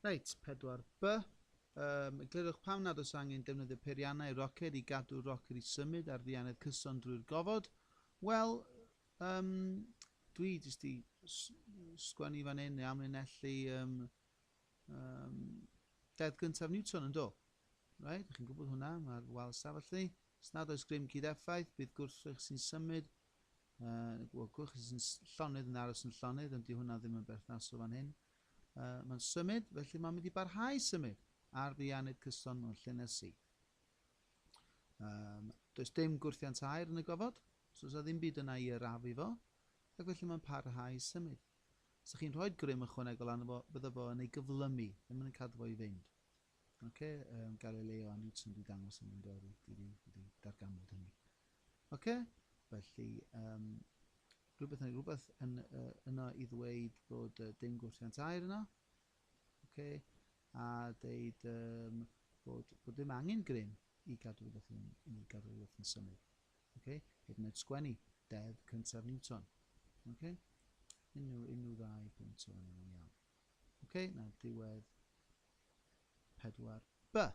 Reit, 4B. Eglurwch pam nad oes angen defnyddio peiriannau roced i gadw'r roced i symud ar ddianedd cyson drwy'r gofod. Wel, um, dwi jyst i sgwennu fan hyn neu amlinellu um, um, deddf gyntaf Newton yn do. Right, chi'n gwybod hwnna, mae'r wal stafell ni. Os nad oes grym cyd-effaith, bydd gwrthrych sy'n symud, uh, gwrthrych sy'n llonydd yn aros yn llonydd, ond di hwnna ddim yn berthnasol fan hyn. Uh, mae'n symud, felly mae'n mynd i barhau symud ar ddianid cyson mewn llinell syth. Um, does dim gwrthiant aer yn y gofod, so does ddim byd yna i arafu fo, ac felly mae'n parhau symud. Os ydych chi'n rhoi grym ychwanegol arno fo, bydde fo yn ei gyflymu, ddim yn cadw fo i fynd. Okay, Galileo a Newton wedi dangos hynny yn dod, wedi, wedi darganfod hynny. Okay, felly rhywbeth, yn, rhywbeth yn, yno i ddweud bod dim gwrthiant aer yno. Okay, a deud bod, bod dim angen grym i gadw rhywbeth yn, i gadw rhywbeth yn symud. Okay, hyd yn oed sgwennu deddf cyntaf Newton. Okay, unrhyw, unrhyw ddau bwynt o hynny'n iawn. Okay, na diwedd 4B.